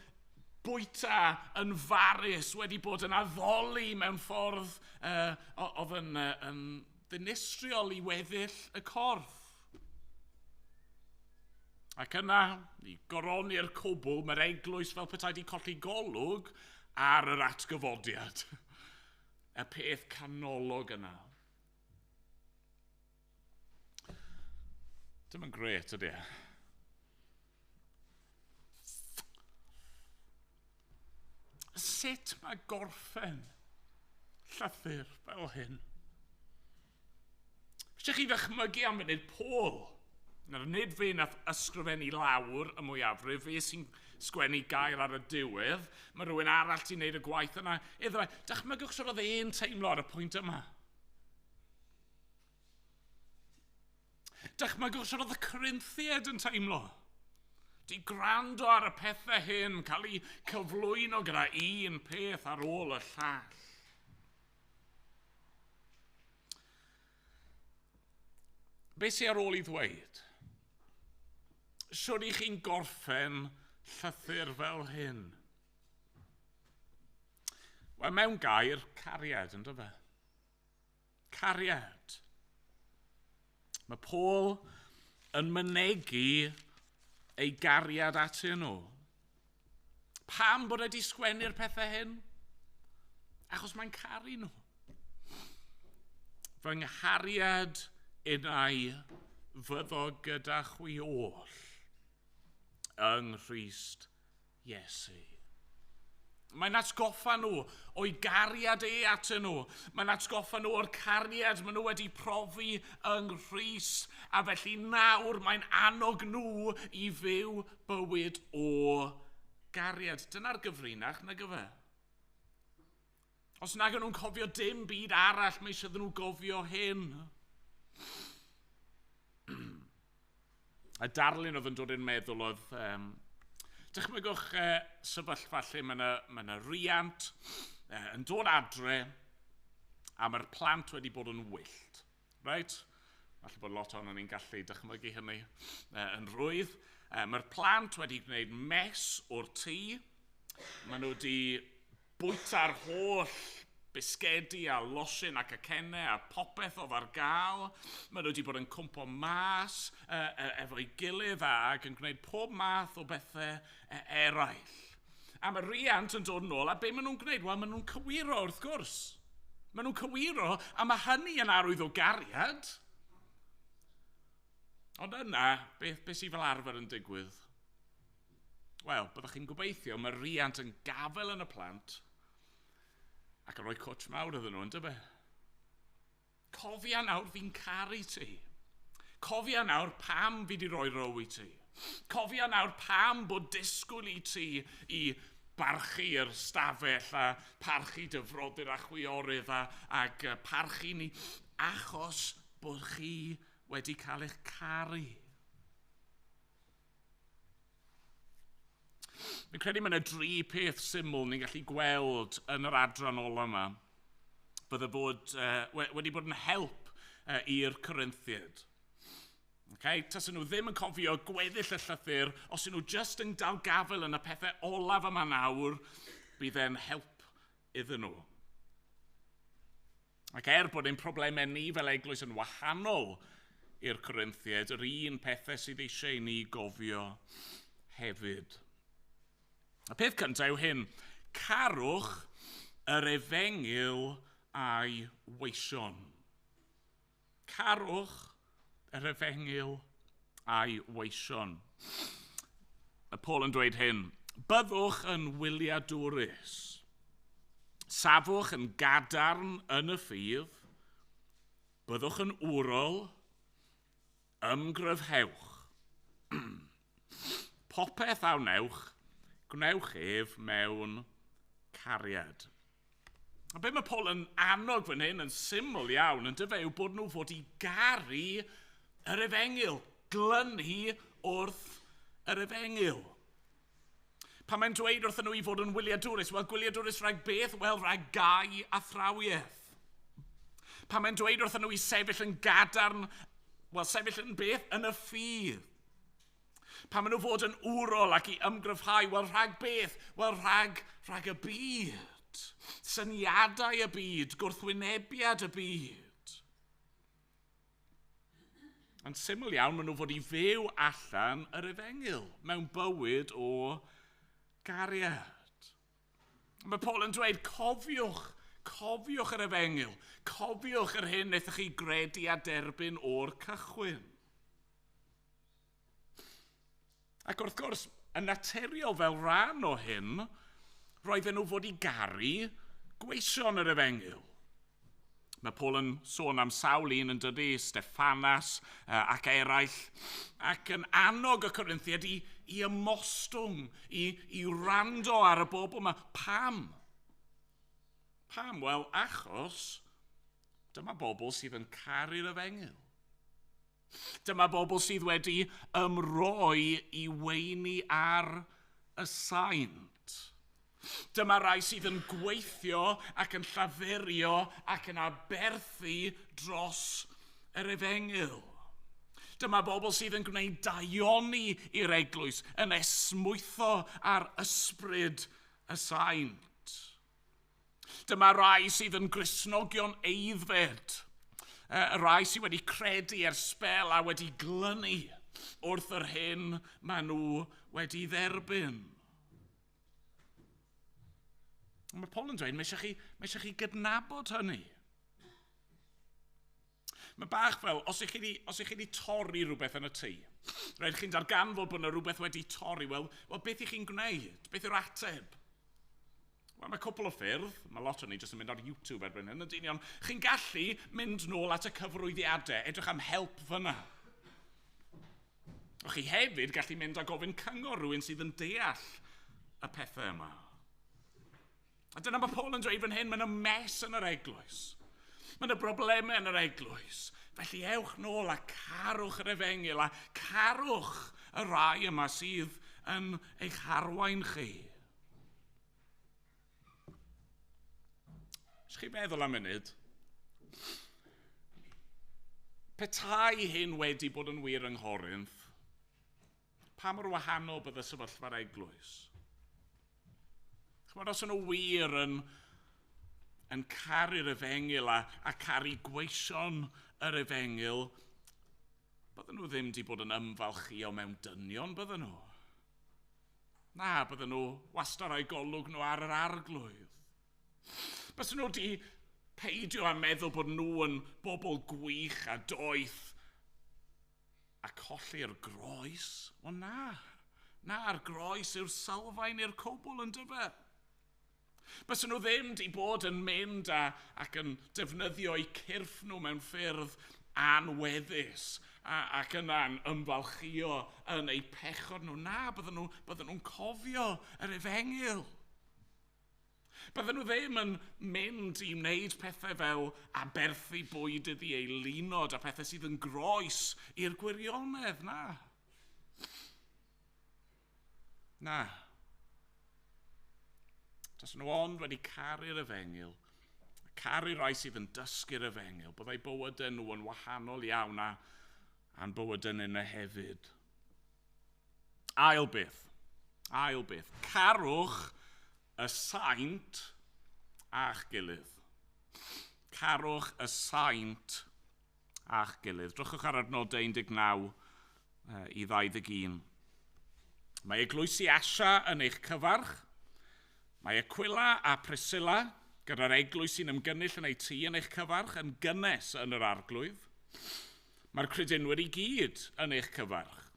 bwyta yn farus, wedi bod yn addoli mewn ffordd oedd yn ddinistriol i weddill y corff. Ac yna, i goroni'r cwbl, mae'r eglwys fel petai wedi colli golwg ar yr atgyfodiad. Y peth canolog yna. Dim yn grêt, ydy e? Sut mae gorffen llythyr fel hyn? Eisiau chi ddychmygu am funud Paul. Nawr, nid fe nath ysgrifennu lawr y mwyafrif, fe sy'n sgwennu gair ar y diwedd, mae rhywun arall sy'n neud y gwaith yna iddo fe. Dychmygwch sut oedd e'n teimlo ar y pwynt yma. Dychmygwch sut oedd y Corinthiaid yn teimlo. Di gwrando ar y pethau hyn, cael eu cyflwyno gyda un peth ar ôl y llall. Be sy ar ôl i ddweud? Sut i chi'n gorffen llythyr fel hyn? Wel, mewn gair, cariad, ynddo fe? Cariad. Mae Paul yn mynegi ei gariad atyn nhw. Pam bod e wedi sgwennu'r pethau hyn? Achos mae'n caru nhw. Fy nghariad innau fyddo gyda chwi oll yng Nghrist Iesu. Mae'n atgoffa nhw o'i gariad e atyn nhw. Mae'n atgoffa nhw o'r cariad maen nhw wedi profi yng Nghrist. A felly nawr mae'n annog nhw i fyw bywyd o gariad. Dyna'r gyfrinach, nag yfe? Os nag nhw'n cofio dim byd arall, mae eisiau iddyn nhw gofio hyn. Y darlun oedd yn dod i'n meddwl oedd... dychmygwch sefyllfa lle mae yna riant yn dod adre a mae'r plant wedi bod yn wyllt. Right? Falle bod lot ohonon ni'n gallu dychmygu hynny yn rhwydd. Mae'r plant wedi gwneud mess o'r tŷ. Maen nhw wedi bwyta'r holl bisgedi a losin ac acennau a popeth oedd ar gael. Maen nhw wedi bod yn cwmpo mas efo'i gilydd ac yn gwneud pob math o bethau eraill. A mae riant yn dod nôl, a be maen nhw'n gwneud? Wel, maen nhw'n cywiro wrth gwrs. Maen nhw'n cywiro, a mae hynny yn arwydd o gariad. Ond yna, beth sydd fel arfer yn digwydd? Wel, byddwch chi'n gobeithio, mae riant yn gafael yn y plant ac yn rhoi cwtsh mawr iddyn nhw, yndyfe? Cofia nawr fi'n caru ti. Cofia nawr pam fi wedi rhoi row i ti. Cofia nawr pam bod disgwyl i ti i barchu'r stafell a parchu dy frodyr a chwiorydd ac parchu ni, achos bod chi wedi cael eich caru. Fi'n credu mae yna dri peth syml ni'n gallu gweld yn yr adran ola yma. Bydde bod, wedi bod yn help i'r Corinthiad. Okay? Tasen nhw ddim yn cofio gweddill y llythyr, os ydyn nhw just yn dal gafel yn y pethau olaf yma nawr, bydd e'n help iddyn nhw. Ac er bod ein problemau ni fel eglwys yn wahanol i'r Corinthiaid, yr un pethau sydd eisiau i ni gofio hefyd. Y peth cyntaf yw hyn, carwch yr efengyl a'i weision. Carwch yr efengyl a'i weision. Mae Paul yn dweud hyn, byddwch yn wyliadwrus. Safwch yn gadarn yn y ffydd, byddwch yn wrol, ymgryfhewch. Popeth a wnewch, gwnewch ef mewn cariad. A be mae Paul yn annog fan hyn yn syml iawn yn dyfe yw bod nhw fod i garu yr efengyl, glynu wrth yr efengyl. Pan mae'n dweud wrthyn nhw i fod yn wyliadwrus, wel gwyliadwrus rhag beth? Wel rhag gau athrawiaeth. Pan mae'n dweud wrthyn nhw i sefyll yn gadarn, wel sefyll yn beth? Yn y ffydd. Pan maen nhw fod yn wrol ac i ymgryfhau, wel rhag beth? Wel rhag, rhag y byd. Syniadau y byd, gwrthwynebiad y byd. Yn syml iawn, maen nhw fod i fyw allan yr efengyl mewn bywyd o gariad. Mae Paul yn dweud, cofiwch, cofiwch yr efengyl, cofiwch yr hyn wnaethoch chi gredu a derbyn o'r cychwyn. Ac wrth gwrs, yn naturiol fel rhan o hyn, roedden nhw fod i garu gweision yr efengyl. Mae Paul yn sôn am sawl un yn dydy, Stephanas ac eraill, ac yn annog y Corinthiaid i, i ymostwng, i, i wrando ar y bobl yma. Pam? Pam? Wel, achos dyma bobl sydd yn caru'r efengyl. Dyma bobl sydd wedi ymroi i weini ar y saint. Dyma rai sydd yn gweithio ac yn llafurio ac yn aberthu dros yr efengyl. Dyma bobl sydd yn gwneud daioni i'r eglwys, yn esmwytho ar ysbryd y saint. Dyma rai sydd yn Gristnogion aeddfed, y rai sydd wedi credu ers sbel a wedi glynu wrth yr hyn maen nhw wedi dderbyn. Mae Paul yn dweud, mae eisiau chi, mae eisiau chi gydnabod hynny. Mae bach fel, os ych chi wedi, os ych chi wedi torri rhywbeth yn y tŷ, rhaid chi'n darganfod bod yna rhywbeth wedi torri, wel, wel beth ych chi'n gwneud? Beth yw'r ateb? Wel, mae cwpl o ffyrdd, mae lot o ni jyst yn mynd ar YouTube erbyn hyn, ydy ni, ond chi'n gallu mynd nôl at y cyfrwyddiadau, edrych am help fyna. O chi hefyd gallu mynd a gofyn cyngor rhywun sydd yn deall y pethau yma. A dyna mae Paul yn dweud fan hyn, mae yna mess yn yr eglwys. Mae yna broblemau yn yr eglwys. Felly ewch nôl a carwch yr efengyl a carwch y rai yma sydd yn eich harwain chi. Ys chi feddwl am munud? Petai hyn wedi bod yn wir yng Nghorinth, pa mor wahanol bydde sefyllfa'r eglwys? Chymod, os nhw wir yn, yn caru'r efengyl a, a caru gweision yr efengyl, bydden nhw ddim wedi bod yn ymfalchio mewn dynion, bydden nhw? Na, bydden nhw wastad o'i golwg nhw ar yr arglwydd. Byswn nhw wedi peidio â meddwl bod nhw yn bobl gwych a doeth a colli'r groes? O na, na'r groes yw'r sylfaen i'r cwbl yn dyfe. Byswn nhw ddim wedi bod yn mynd a, ac yn defnyddio eu cyrff nhw mewn ffyrdd anweddus a, ac yna'n ymfalchio yn eu pechod nhw. Na, bydden nhw, bydden nhw'n cofio yr efengyl. Bydden nhw ddim yn mynd i wneud pethau fel aberthu bwyd iddi ei lunod a pethau sydd yn groes i'r gwirionedd, na. Na. Tasen nhw ond wedi caru'r efengyl, caru rai sydd yn dysgu'r efengyl, byddai bywydau nhw yn wahanol iawn a a'n bywydau ninnau hefyd. Ail beth, ail beth, carwch y saint a'ch gilydd. Carwch y saint a'ch gilydd. Drychwch ar adnodau 19 i 21. Mae eglwysi Asia yn eich cyfarch. Mae Aquila a Priscilla gyda'r eglwys sy'n ymgynnull yn eu tŷ yn eich cyfarch yn gynnes yn yr arglwydd. Mae'r credinwyr i gyd yn eich cyfarch.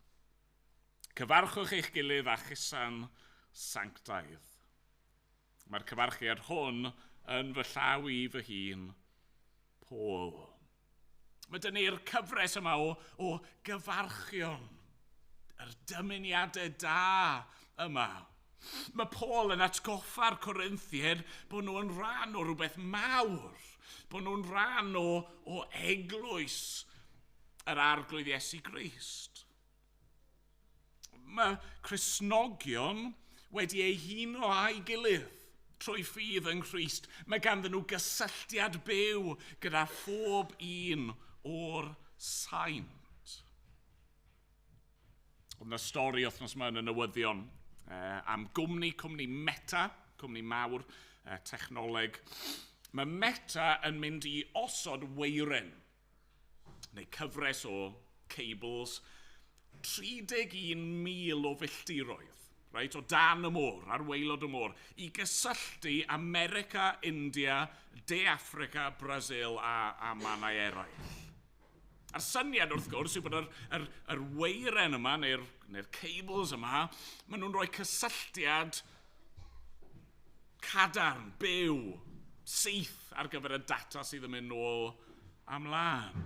Cyfarchwch eich gilydd â chusan sanctaidd. Mae'r cyfarchiad hwn yn fy llaw i fy hun, Paul. Mae dyn ni'r cyfres yma o, o gyfarchion, yr dymuniadau da yma. Mae Paul yn atgoffa'r Corinthiaid bod nhw yn rhan o rhywbeth mawr, bod nhw'n rhan o, o eglwys yr arglwydd Iesu Grist. Mae Cristnogion wedi eu huno â'i gilydd trwy ffydd yng Nghrist. Mae ganddyn nhw gysylltiad byw gyda phob un o'r saint. Oedd yna stori wythnos yma yn y newyddion eh, am gwmni, cwmni Meta, cwmni mawr, eh, technoleg. Mae Meta yn mynd i osod weiren, neu cyfres o cables, 31,000 o filltiroedd, reit, o dan y môr, ar waelod y môr, i gysylltu America, India, De Affrica, Brasil a, a mannau eraill. A'r syniad, wrth gwrs, yw bod yr, yr, yr weiren yma, neu'r neu cables yma, maen nhw'n rhoi cysylltiad cadarn, byw, syth ar gyfer y data sydd yn mynd nôl amlan.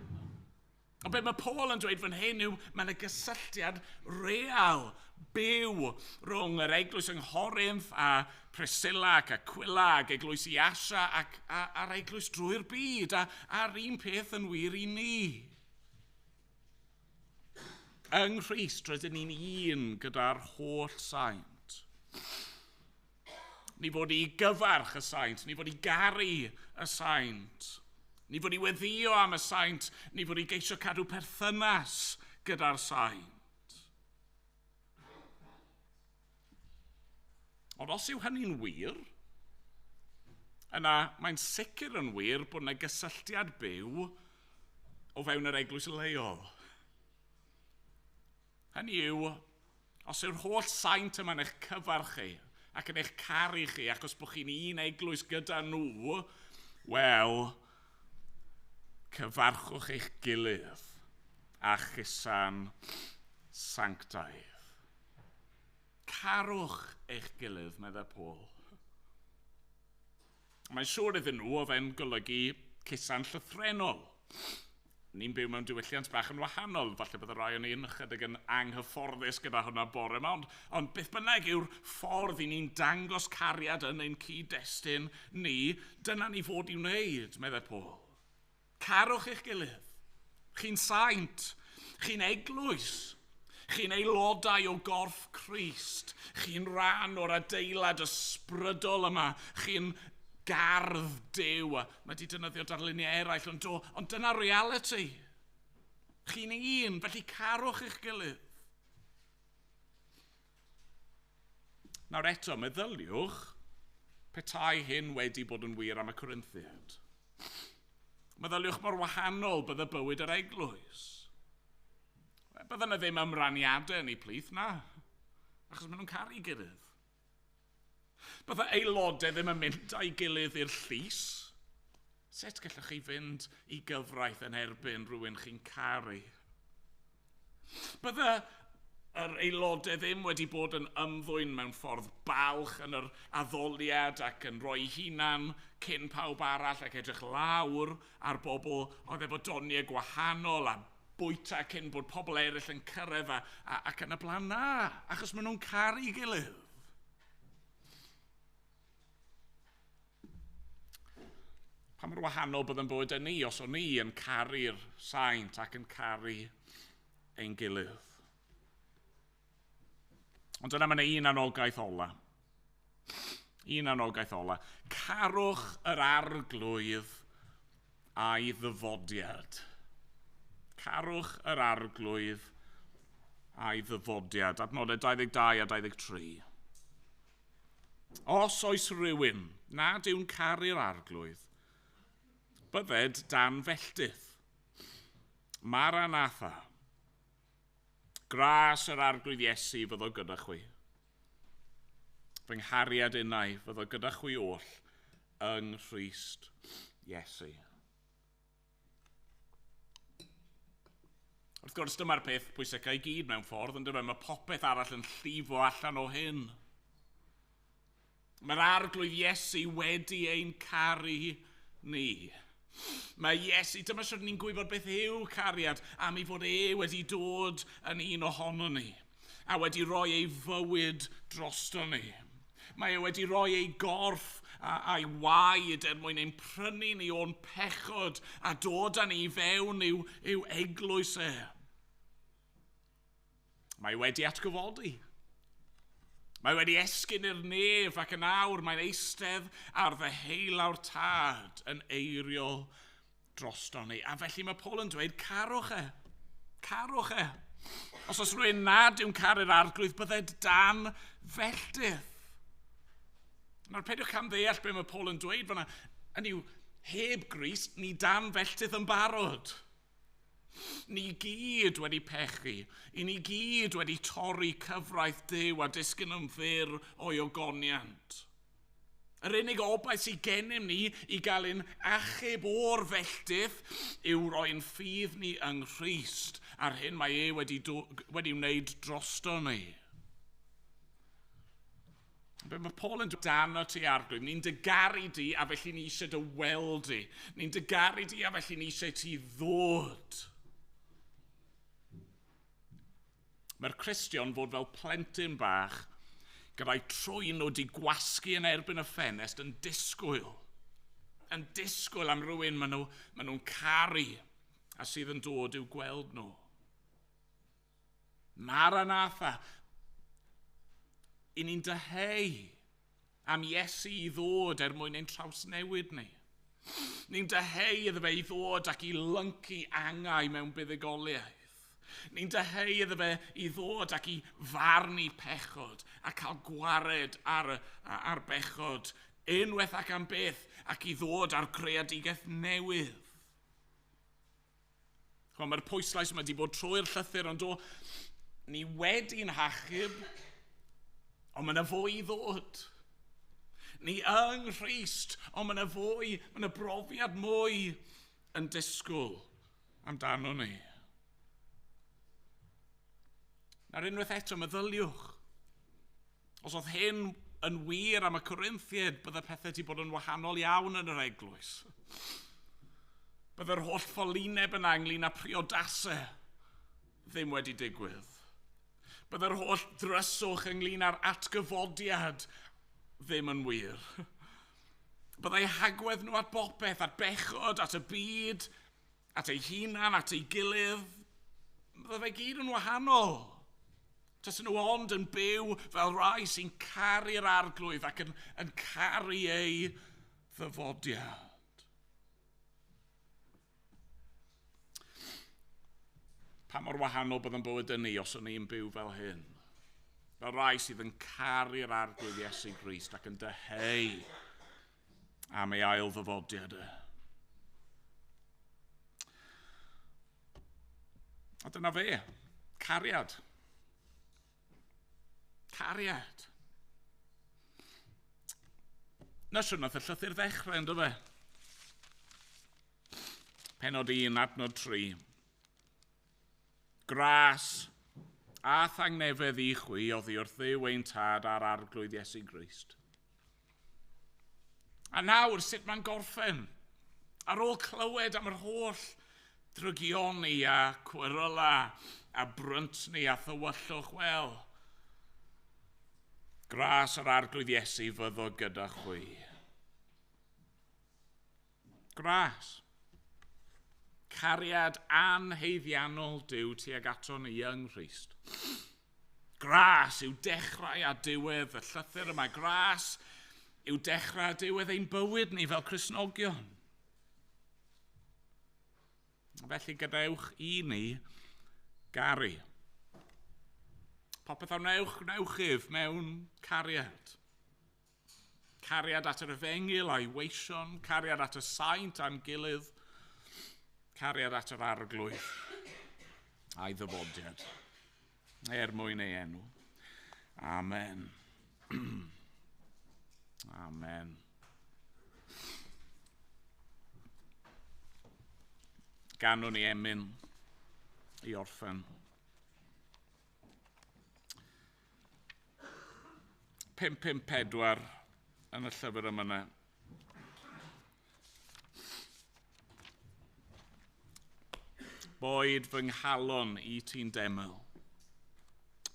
Ond be mae Paul yn dweud fan hyn yw mae yna gysylltiad real, byw, rhwng yr eglwys yng Nghorinth a Priscilla ac Aquila ac eglwys i Asia ac, a, a'r eglwys drwy'r byd a, a'r un peth yn wir i ni. Yng Nghrist rydyn ni'n un gyda'r holl saint. Ni fod i gyfarch y saint, ni fod i garu y saint. Ni fod i weddio am y saint, ni fod i geisio cadw perthynas gyda'r saint. Ond os yw hynny'n wir, yna mae'n sicr yn wir bod yna gysylltiad byw o fewn yr eglwys leol. Hynny yw, os yw'r holl saint yma'n eich cyfarch chi ac yn eich caru chi achos bod chi'n un eglwys gyda nhw, wel, cyfarchwch eich gilydd a chusan sanctaidd. Carwch eich gilydd, meddai Paul. Mae'n siŵr iddyn nhw oedd e'n golygu cusan llythrenol. Ni'n byw mewn diwylliant bach yn wahanol, falle bydd y rai o'n ni'n ychydig yn anghyfforddus gyda hwnna bore yma, ond, ond beth bynnag yw'r ffordd i ni'n dangos cariad yn ein cyd-destun ni, dyna ni fod i wneud, meddai Paul. Carwch eich gilydd. Chi'n saint, chi'n eglwys, chi'n aelodau o gorff Crist, chi'n rhan o'r adeilad ysbrydol yma, chi'n gardd Duw. Mae wedi defnyddio darluniau eraill, ond, do, ond dyna reality. Chi'n un, felly carwch eich gilydd. Nawr eto, meddyliwch petai hyn wedi bod yn wir am y Corinthiad. Meddyliwch mor wahanol bydde bywyd yr eglwys. Bydde yna ddim ymraniadau yn eu plith, na. Achos maen nhw'n caru gilydd. Bydde aelodau ddim yn mynd â'i gilydd i'r llys. Sut gallwch chi fynd i gyfraith yn erbyn rhywun chi'n caru? Bydde yr aelodau ddim wedi bod yn ymddwyn mewn ffordd balch yn yr addoliad ac yn rhoi hunan cyn pawb arall ac edrych lawr ar bobl oedd efo doniau gwahanol a bwyta cyn bod pobl eraill yn cyrraedd a, a, ac yn y blaen na, achos maen nhw'n caru gilydd. Pa mor wahanol bydd yn bywyd ni os o'n ni yn caru'r saint ac yn caru ein gilydd. Ond yna mae yna un anogaeth ola. Un anogaeth ola. Carwch yr arglwydd a'i ddyfodiad. Carwch yr arglwydd a'i ddyfodiad. Adnodau 22 a 23. Os oes rhywun nad yw'n caru'r arglwydd, bydded dan felltith. Maranatha. Gras yr arglwydd Iesu fyddo gyda chwi. Fy nghariad innau fyddo gyda chwi oll yng Nghrist Iesu. Wrth gwrs, dyma'r peth pwysicau i gyd mewn ffordd, yn dyma, mae popeth arall yn llifo allan o hyn. Mae'r arglwydd Iesu wedi ein caru ni. Mae Iesu, dyma sut ni'n gwybod beth yw cariad, am ei fod e wedi dod yn un ohono ni, a wedi rhoi ei fywyd drosto ni. Mae e wedi rhoi ei gorff a'i waed er mwyn ein prynu ni o'n pechod a dod â ni i fewn i'w, i'w eglwys e. Mae wedi atgyfodi. Mae wedi esgyn i'r nef ac yn awr mae'n eistedd ar ddeheulaw'r tad yn eiriol drosto ni. A felly mae Paul yn dweud, carwch e. Carwch e. Os oes rhywun nad yw'n caru'r arglwydd, bydded dan felltith. Nawr, peidiwch cam ddeall be mae Paul yn dweud fyna. Hynny yw, heb Grist, ni dan felltith yn barod. Ni gyd wedi pechu. I ni gyd wedi torri cyfraith Duw a disgyn yn fyr o'i ogoniant. Yr unig obaith sydd gennym ni i gael ein achub o'r felltith yw roi'n ffydd ni yng Nghrist a'r hyn mae e wedi, wedi wneud drosto ni. Be mae Paul yn dweud dan o ti arglwydd, ni'n dy garu di a felly ni eisiau dy weld di. Ni'n dy garu di a felly ni eisiau ti ddod. Mae'r Cristion fod fel plentyn bach gyda'i trwyn nhw wedi gwasgu yn erbyn y ffenest yn disgwyl. Yn disgwyl am rhywun maen nhw'n maen nhw caru a sydd yn dod i'w gweld nhw. Maranatha. I ni'n dyheu am Iesu i ddod er mwyn ein trawsnewid ni. Ni'n dyheu iddo fe i ddod ac i lyncu angau mewn buddugoliaeth. Ni'n dyheu iddo fe i ddod ac i farnu pechod a cael gwared ar, ar bechod unwaith ac am byth ac i ddod ar greadigaeth newydd. Chwa, mae'r pwyslais yma wedi bod trwy'r llythyr, ond do, ni wedi'n hachub, ond mae yna fwy i ddod. Ni yng Nghrist, ond mae yna fwy, mae yna brofiad mwy yn disgwyl amdano ni. Nawr unwaith eto, meddyliwch. Os oedd hyn yn wir am y Corinthiaid, bydde pethau wedi bod yn wahanol iawn yn yr eglwys. Bydde'r holl ffolineb yna ynglyn â priodasau ddim wedi digwydd. Bydde'r holl dryswch ynglyn â'r atgyfodiad ddim yn wir. Byddai hagwedd nhw at bopeth, at bechod, at y byd, at ei hunan, at ei gilydd. Bydde fe gyd yn wahanol. Tasen nhw ond yn byw fel rai sy'n caru'r arglwydd ac yn, yn caru ei ddyfodiad. Pa mor wahanol bydd yn bywyd yn ni os o'n ni'n byw fel hyn? Fel rai sydd yn caru'r arglwydd Iesu Grist ac yn dyheu am ei ail ddyfodiad e. A dyna fe, cariad. Cariad. Na siwr nath y llythyr ddechrau, ynddo fe? Penod 1, adnod 3. Gras a thangnefedd i chwi oddi wrth Dduw ein tad a'r arglwydd Iesu Grist. A nawr, sut mae'n gorffen? Ar ôl clywed am yr holl drygioni a cweryla a bryntni a thywyllwch, wel, gras yr arglwydd Iesu fyddo gyda chwi. Gras. Cariad anheiddiannol Duw tuag ato ni yng Nghrist. Gras yw dechrau a diwedd y llythyr yma. Gras yw dechrau diwedd ein bywyd ni fel Cristnogion. Felly gadewch i ni garu. Popeth a wnewch, gwnewch ef mewn cariad. Cariad at yr efengyl a'i weision, cariad at y saint a'n gilydd, cariad at yr arglwydd a'i ddyfodiad, er mwyn ei enw. Amen. Amen. Ganwn ni emyn i orffen. 554 yn y llyfr yma yna. Boed fy nghalon i ti'n deml.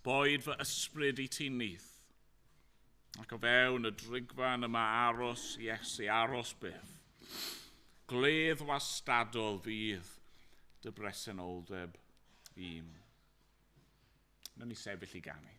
Boed fy ysbryd i ti'n nyth. Ac o fewn y drigfan yma aros, Iesu, aros byth. Gledd wastadol fydd dy bresenoldeb i'm. Nawn ni sefyll i ganu.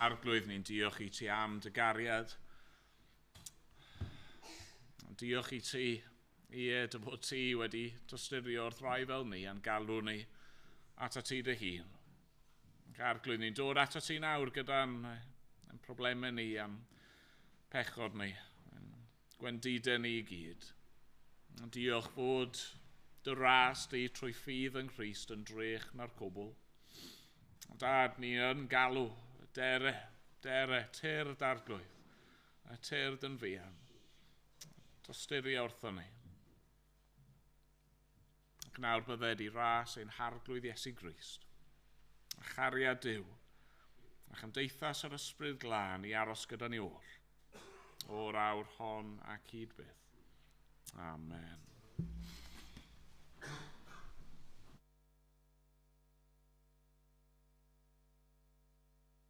Arglwydd, ni'n diolch i ti am dy gariad. Diolch i ti, ie, dy fod ti wedi tosturio wrth rai fel ni a'n galw ni Atat ti dy hun. Ac Arglwydd, ni'n dod atat ti nawr gyda'n problemau ni a'n pechod ni, ein gwendidau ni i gyd. Diolch fod dy ras di trwy ffydd yng Nghrist yn drech na'r cwbl. Dad, ni yn galw, dere, dere, tyrd Arglwydd, a tyrd yn fuan. Tosturia wrthon ni. Ac nawr bydded i ras ein Harglwydd Iesu Grist, a chariad Duw, a chymdeithas yr Ysbryd Glân i aros gyda ni oll, o'r awr hon ac hyd byth. Amen.